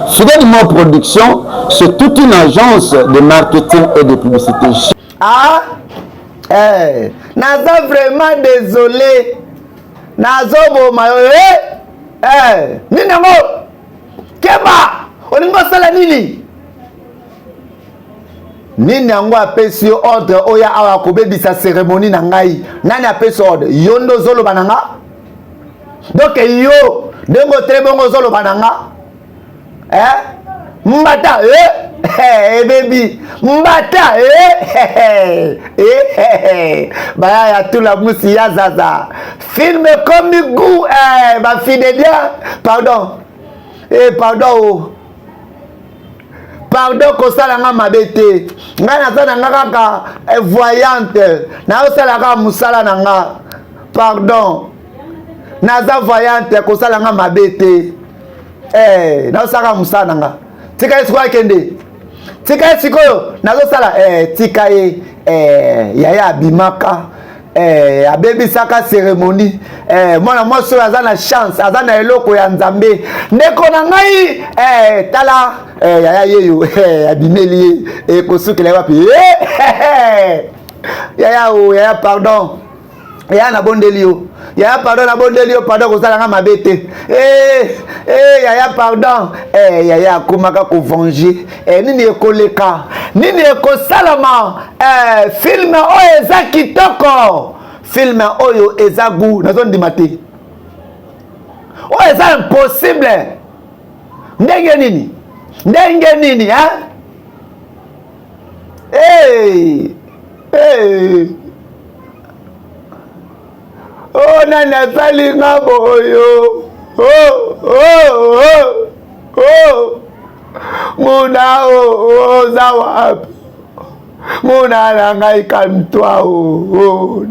Fideli Mo Production c'est toute une agence de marketing et de publicité ah eh, naza vraiment désolé nazoboma yo eh, eh, nini yango keba olingi osala nini nini yango apesi yo ordre oya awa kobebisa cérémonie na ngai nani apesi ordre yo nde ozoloba na nga donc yo ndenge otele bongo ozoloba na nga eh? mbata eh? ebebi mbata eh? eh? baya ya tula musi ya zaza film ekomi gout eh, bafidelia pardon eh, pardon oh. pardon kosala nga mabe te ngai naza na nga kaka eh, voyante nazosala kaka mosala na nga. pardon, naza voyante, kosala nga mabe te. Eh, nazosalaka mosala na nga, tika ye sikoyo akende, tika ye sikoyo nazosala. Eh, tika ye. Eh, yaya abimaka, eh, abebisaka cérémonie. Eh, mwana mwasi oyo aza na chance, aza na eloko ya Nzambe. Ndeko na ngai, eh, tala, eh, yaya yeyo, eh, abimeli ye, ekosukela ye wapi? Eh, yaya o, yaya pardon, yaya nabondeli yo, yaya pardon, nabondeli yo pardon, kosala nga mabe te. Eh, eh, yaya pardon. Eh, yaya akomaka kovenger. Eh, nini ekoleka, nini ekosalama? Eh, film oyo eza kitoko, film oyo eza gu, nazondima te, oyo eza impossible. Ndenge nini, ndenge nini, hein? Hey, hey. Oh, nani asali nga boyo? Oh, oh, oh, oh. Nguna o, oza wapi? Nguna na ngai, calme-toi o, oh.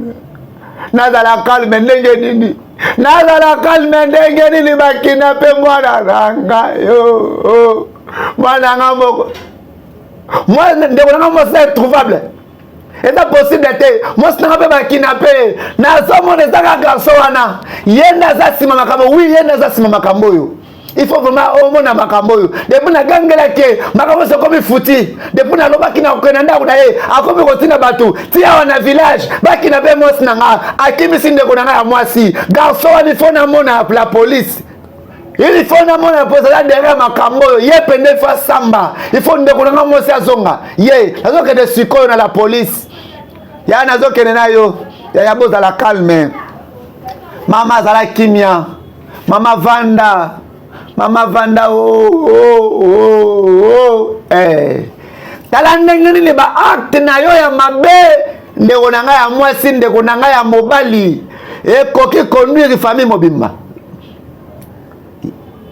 Nazala calme ndenge nini? Nazala calme ndenge nini? Bakina mpe mwana na ngai, oh, oh. Mwana nga moko, ndeko na nga mwasi introuvable, eza possible te. Mwasi nanga mpe bakina mpe, nazomona eza kaka garçon wana, ye nde aza nsima makambo. Oui, ye nde aza nsima makambo oyo. Il faut vraiment omona makambo oyo. Depuis nagangelaki ye, makambo nyonso ekomi futi. Depuis nalobaki na kokende ndako na ye, akomi kotinda bato ti awa na village, bakina mpe mwasi na nga, akimisi ndeko na nga ya mwasi. Garçon wana, il faut namona la police, il faut namona mpo ezala derrière makambo oyo. Ye pende, il faut asamba, il faut ndeko na nga mwasi azonga. Ye nazokende sikoyo na la police. Ya nazokende na yo, yaya, bozala calme. Mama azala kimia, mama vanda, mama vanda. Oh. Eh. Tala ndenge nini baacte na yo ya mabe, ndeko na ngai ya mwasi, ndeko na ngai ya mobali, ekoki konuire famille mobimba.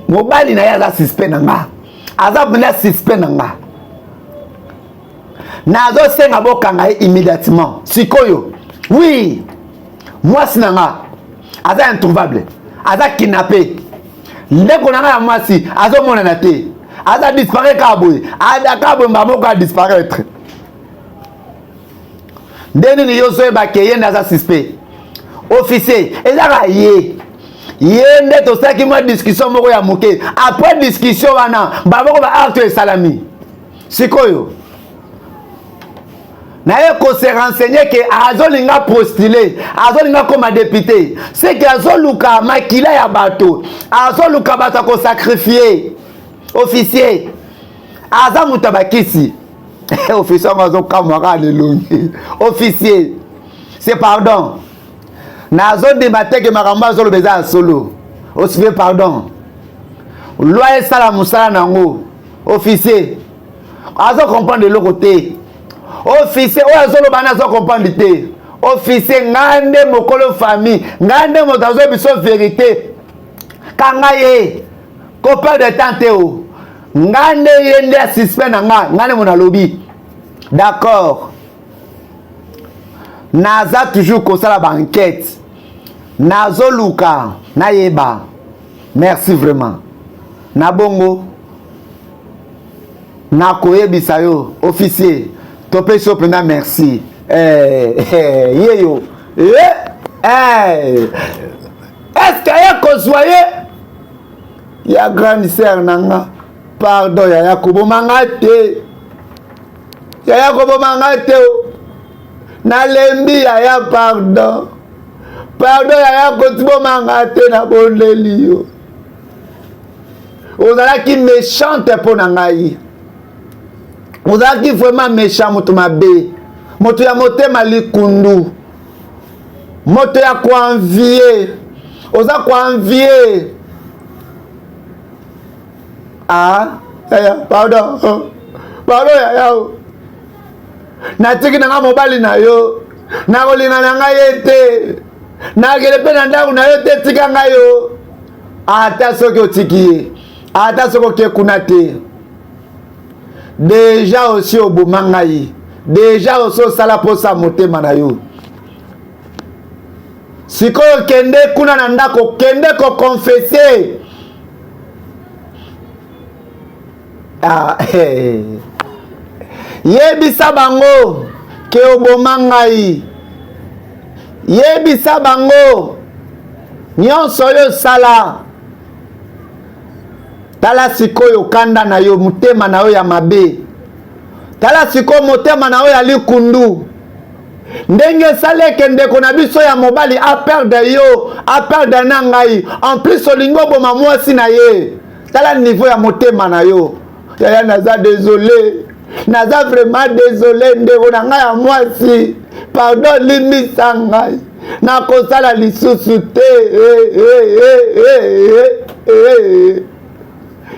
Mobali na ye aza suspect na nga, aza mpenza suspect na nga. Nazosenga bokanga ye immédiatement sikoyo. Oui, mwasi na nga aza introuvable, aza kidnappé. Ndeko na nga ya mwasi azomonana te, aza disparaître kaka boye, kaka boye, mbala moko adisparaître. Nde nini yo ozoyeba ke ye nde aza suspect? Officier, ezaka ye, ye nde tosalaki mwa discussion moko ya moke. Après discussion wana, mbala moko baacte esalami. Sikoyo naye kose renseigner ke azolinga postuler, azolinga koma député, seke azoluka makila ya bato, azoluka bato akosacrifier. Officier, aza moto ya bakisi. Officier yango azokamwa kaka na elongi. Officier, c'est pardon, nazondima te ke makambo azoloba eza ya solo. Officier pardon, loi esala mosala nango. Officier azo comprendre eloko te. Officier oyo azoloba na azo comprendre te. Officier, ngai nde mokolo famille, ngai nde moto azoyebi biso vérité. Kanga ye, koperdre temps te o. Ngai nde, ye nde asuspect na ngai, ngai nde moto nalobi. D'accord, naza toujours kosala baenquête, nazoluka nayeba. Merci vraiment. Na bongo nakoyebisa yo, officier, topesi yo mpenza merci. Eh, eh, ye yo, eh, eh. Est-ce ye kozwa ye ya grande sœur na nga? Pardon yaya, koboma nga te yaya, koboma nga te, nalembi yaya, pardon, pardon yaya, kotiboma nga te, nabondeli yo. Ozalaki méchante mpo na ngai, ozalaki vraiment méchant, moto mabe, moto ya motema likundu, moto ya koenvier, oza koenvier. Ah yaya, pardon, pardon yaya, natiki na nga mobali na yo, nakolinga na ngai ye te, nakende mpe na ndako na yo te, tika ngai yo. Ata soki otiki ye, ata soki oke kuna te, déjà osi oboma ngai, déjà osi osala mposa motema na yo. Sikoyo kende kuna na ndako, kende kokonfese. Ah, hey. Yebisa bango ke oboma ngai. Yebisa bango nyonso oyo osala. Tala sikoyo kanda na yo, motema na yo ya mabe. Tala sikoyo motema na yo ya likundu. Ndenge esali eke ndeko na biso ya mobali aperdre yo, aperdre na ngai. En plus olingi oboma mwasi na ye. Tala niveau ya motema na yo. Yaya, naza désolé, naza vraiment désolé ndeko na ngai ya mwasi, pardon, limbisa ngai, nakosala lisusu te.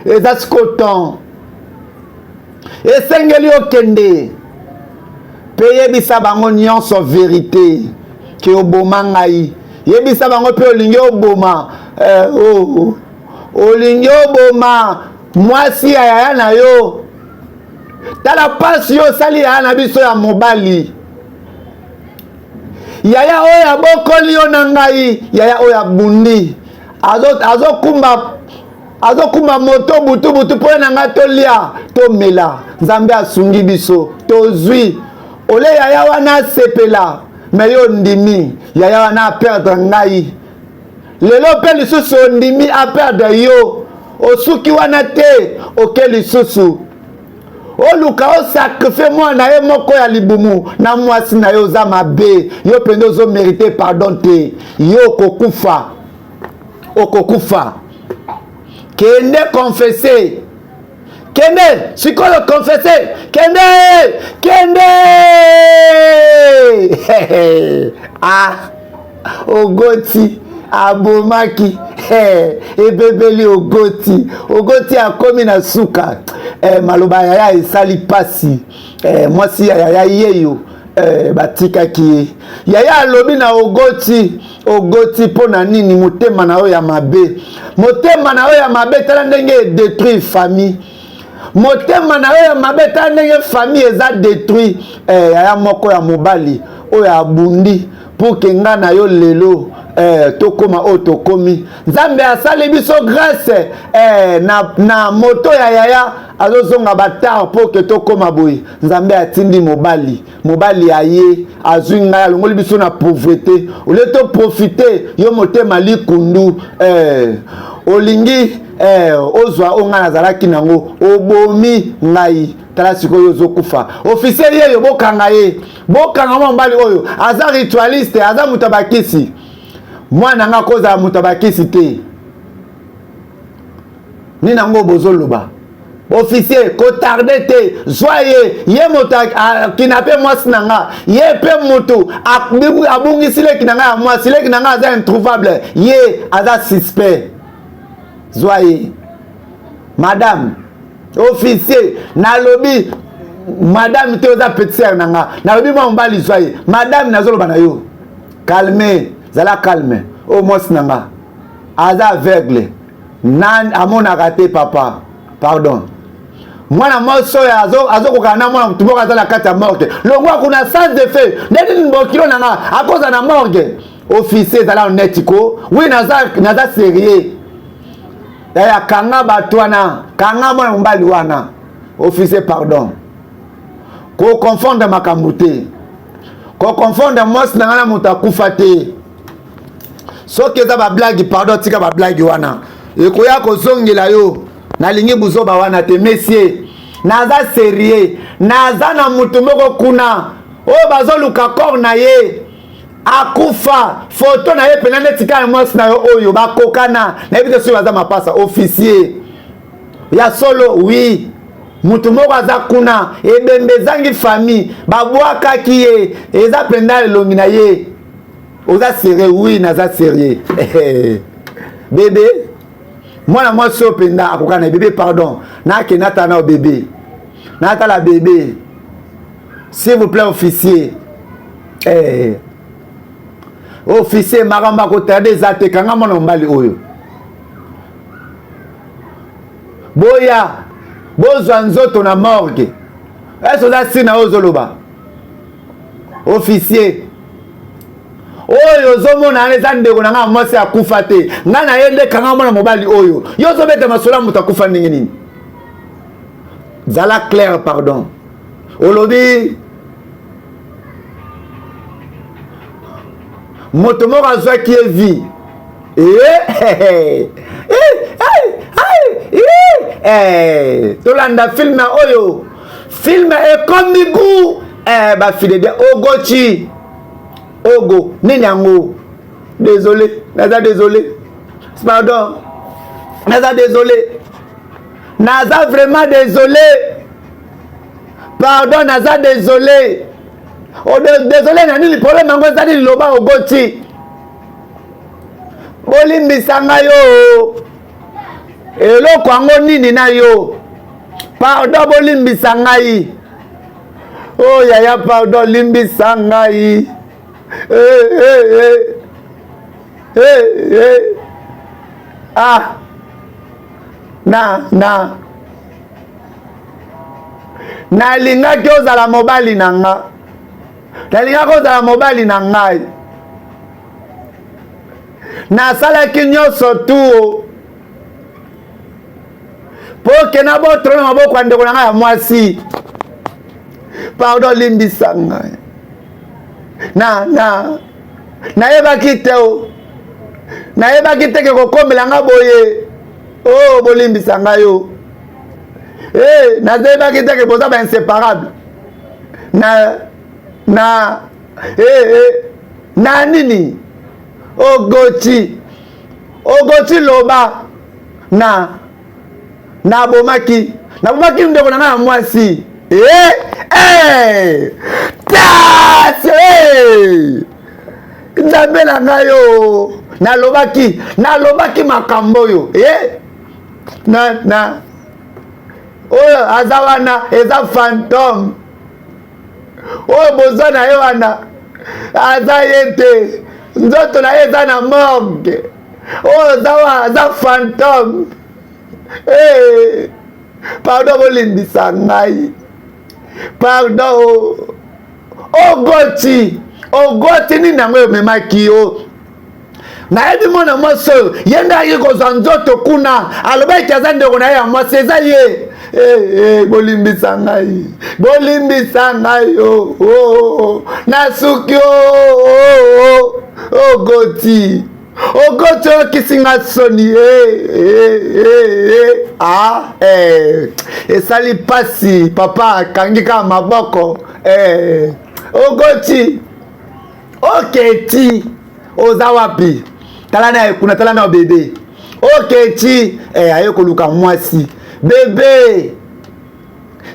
Eza sikoyo temps esengeli okende mpe yebisa bango nyonso verite ke oboma ngai. Yebisa bango mpe olingi oboma eh, oh, olingi oboma mwasi ya yaya na yo. Tala mpasi yo osali yaya na biso ya mobali, yaya oyo abokoli yo na ngai, yaya oyo abundi, azokumba azokumba moto butu butu mpo na ngai tolia tomela. Nzambe asungi biso tozwi ole yaya wana asepela, me yo ondimi yaya wana aperdre ngai lelo mpe lisusu ondimi aperdre yo. Osuki wana te, oke lisusu oluka osakrifie mwana na ye moko ya libumu na mwasi na ye. Oza mabe yo mpenza, ozomerite pardon te. Yo okokufa, okokufa. Kende confesse, kende sikoyo confesse, kende, kende. Ah, Ogoti abomaki ebebeli Ogoti. Ogoti akomi na suka. Maloba yaya esali pasi. Mwasi ya yaya yeyo, batikaki ye. Yaya alobi na Ogoti: Ogoti, mpo na nini motema na yo ya mabe? Motema na yo ya mabe, tala ndenge edétruire famille. Motema na yo ya mabe, tala ndenge famille eza détruit. Yaya moko ya mobali oyo abundi pour ke nga na yo lelo tokóma oyo tokomi. Nzambe asali biso grâce na moto ya yaya azozonga batar mpo ke tokóma boye. Nzambe atindi mobali, mobali aye azwi ngai, alongoli biso na pauvreté. Olie toprofite, yo motema likundu, olingi ozwa oyo ngai nazalaki nango, obomi ngai. Tala sikoyo ozokufa. Officier yeyo, bokanga ye, bokanga mwa mobali oyo aza ritualiste, aza moto ya bakisi. Mwana nga akozala moto ya bakisi te. Nini yango bozoloba? Officier, kotarde te, zwa ye. Ye moto akinape mwasi na nga, ye mpe moto abungisi leki na nga ya mwasi. Leki na nga aza introuvable, ye aza suspect, zwa ye. Madame officier, nalobi madame te, oza petite sœur na nga. Nalobi mwa mobali, zwa ye. Madame, nazoloba na yo, calme, zala calme. Oyo mwasi na nga aza aveugle, amonaka te. Papa, pardon. Mwana mwasi oyo azokokana na mwana motu moko aza na kati ya morgue. Longwa kuna, sans effet. Nde nini bokilo na nga akoza na morgue? Officier, ezala honnête ko. Oui, naza, naza sérieux. Yaya, kanga bato wana, kanga mwana mobali wana. Officier, pardon, koconfondre makambo te, koconfondre mwasi na ngai na moto akufa te. Soki eza bablague, pardon, tika bablague wana, ekoya kozongela yo. Nalingi buzoba wana te. Monsieur, naza sérieux. Naza na motu moko kuna oyo bazoluka corps na ye akufa, foto na ye mpena neti kaka mwasi na yo oyo bakokana. Nayebi te soki baza mapasa. Officier, ya solo? Oui, motu moko aza kuna, ebembe ezangi famille, babwakaki ye, eza mpenza elongi na ye. Oza sérieux? Oui, naza sérieux. Bébé, mwana mwasi oyo mpenza akoka na bébé. Pardon, nakende atala na bébé, natala bébé, s'il vous plaît, officier. Officier, makambo akotarde eza te. Kanga mwana mobali oyo, boya bozwa nzoto na morgue. Ese oza nsina oyo ozoloba? Officier, Oyo ozomona wana eza ndeko na ngai mwasi akufa te. Ngai na ye nde kanga mwana mobali oyo. Yo ozobeta masolo ya moto akufa ndenge nini? Zala clair pardon. Olobi moto moko azwaki ye vie. Eh, eh, eh, tolanda filme oyo filme ekomi gu eh, bafide ogochi ogo nini yango désolé naza désolé pardon naza désolé naza vraiment désolé pardon naza désolé oh, désolé na nini problème yango eza nini loba ogoti bolimbisa ngai yo eloko yango nini na yo pardon bolimbisa ngai oh yaya pardon limbisa ngai eh, eh, eh. Eh, eh. ah na na nalingaki ozala mobali na nga nalingaki ozala mobali na ngai nasalaki nyonso tuo mpo ke nabotolo na maboko ya ndeko na ngai ya mwasi pardon limbisa ngai na na nayebaki te o nayebaki te ke kokomela nga boye o oh, bolimbisa ngai o e eh, nayebaki te ke boza ba inséparable na na e eh, eh, na nini ogoti ogoti loba na nabomaki nabomaki ndeko na ngai ya mwasi eh, eh, tas eh. nzambe na ngai o nalobaki nalobaki makambo oyo eh? na na oyo aza wana eza fantome oyo boza na ye wana aza ye te nzoto na ye eza na morgue oyo aza wana aza fantome hey, eh, pardon bolimbisa ngai pardon ogoti ogoti nini yango ememaki yo nayebi mwana mwasi oyo ye nde ayaki kozwa nzoto kuna alobaki aza ndeko na ye ya mwasi eza ye eh, eh, bolimbisa ngai bolimbisa ngai oh, oh, oh, nasuki ogoti ogoti oyokisi nga soni eh, eh, eh, eh. Ah, eh. esali mpasi papa akangi kaka maboko eh. ogoti oketi oza wapi tala na ye kuna tala na bebe oketi eh, aye koluka mwasi bebe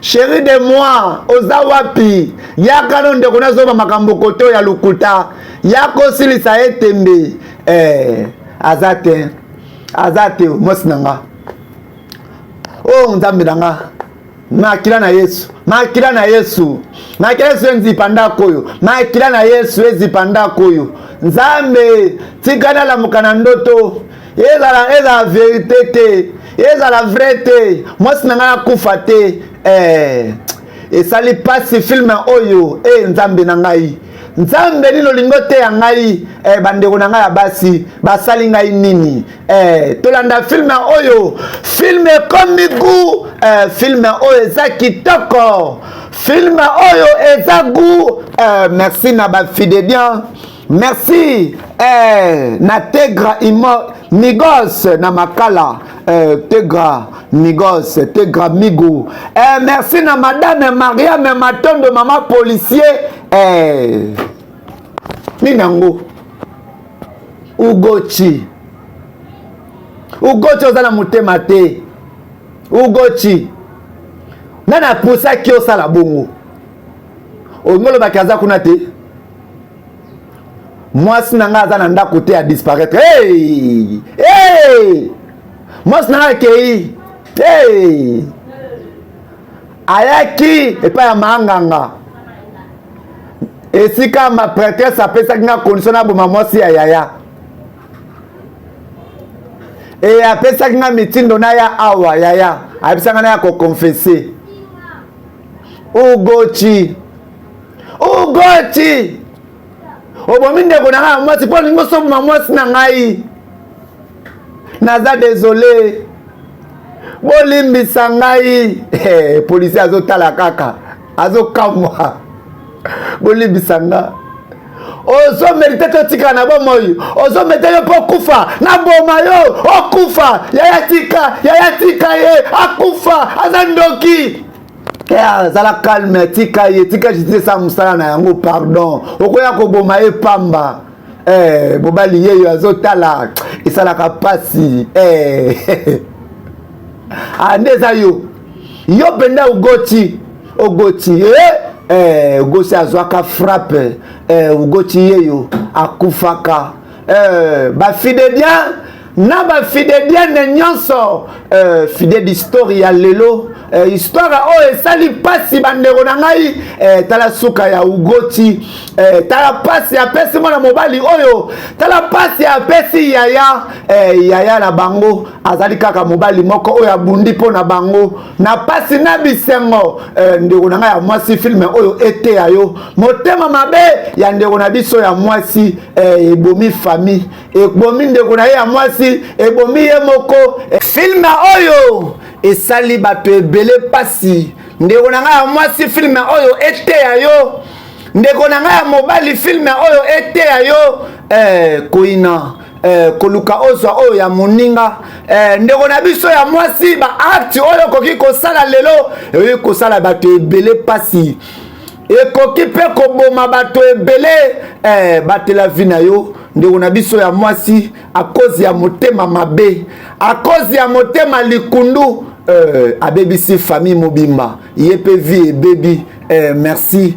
Chérie de moi, oza wapi? Yaka no ndeko nazoba makambo koto ya lokuta. Yaka osilisa ye tembe. Eh, aza te. Aza te mwasi na nga. Oh Nzambe na nga. Makila na Yesu, makila na Yesu, makila Yesu ezipa ndako oyo, makila na Yesu ezipa ndako oyo. Nzambe, tika nalamuka na ndoto ezala ezala verite te ezala vrai te mwasi na ngai akufa te eh, esali mpasi filme oyo e eh, nzambe na ngai nzambe nini olingi oteya ngai eh, bandeko na ngai ya basi basali ngai nini eh, tolanda filme oyo filme ekomi gu eh, filme oyo eza kitoko filme oyo eza gu eh, merci na bafidedian Merci eh, na Tegra Imo Migos na Makala eh, Tegra Migos Tegra Migo eh, merci na Madame Mariam Matondo mama policier eh, nini yango Ugochi Ugochi oza na motema te Ugochi nani apusaki osala bongo olingi olobaki aza kuna te mwasi na ngai aza na ndako te a disparaître hey! Hey! mwasi na ngai akei hey! ayaki epai ya maanganga esika ma prêtresse apesaki nga condition naboma mwasi ya yaya e apesaki nga mitindo naya awa yaya ayebisanga naya koconfesse ugochi Ugoti! Obomi ndeko na ngai ya mwasi mpo olingi osoboma mwasi na ngai. Naza désolé, bolimbisa ngai. Eh, policier azotala kaka, azokamwa. Bolimbisa nga, ozomérite totikala na bomoi, ozomérite yo mpo okufa, naboma yo okufa. Yaya tika, yaya tika ye akufa, aza ndoki. Azala calme, tika ye, tika justice esala mosala na yango. Pardon, okoya koboma ye pamba. Eh, mobali yeyo azotala, esalaka mpasi eh. Ah, nde eza yo, yo mpenza ogoti, ogoti eh? Eh, ogoti azwaka frappe eh, ogoti yeyo akufaka eh, bafidédien na bafidédienne nyonso eh, fide d'histoire ya lelo eh, histoire oyo esali mpasi, bandeko na ngai eh, tala suka ya Ugoti eh, tala mpasi apesi mwana mobali oyo, tala mpasi apesi yaya eh, yaya na bango azali kaka mobali moko oyo abundi mpo na bango na mpasi na bisengo eh, ndeko na ngai ya mwasi, film oyo eteya yo. Motema mabe ya ndeko na biso ya mwasi eh, ebomi famille, ebomi ndeko na ye ya mwasi, ebomi ye moko. Film oyo esali bato ebele mpasi. Ndeko na ngai ya mwasi, film oyo eteya yo. Ndeko na ngai ya mobali, film oyo eteya yo eh, koyina eh, koluka ozwa oyo ya moninga eh, ndeko na biso ya mwasi, baacte oyo okoki kosala lelo ekoki kosala bato ebele mpasi, ekoki mpe koboma bato ebele eh, batela vie na yo, ndeko na biso ya mwasi. À cause ya motema mabe, à cause ya motema likundu eh, abebisi famille mobimba, ye mpe vie ebebi eh, merci.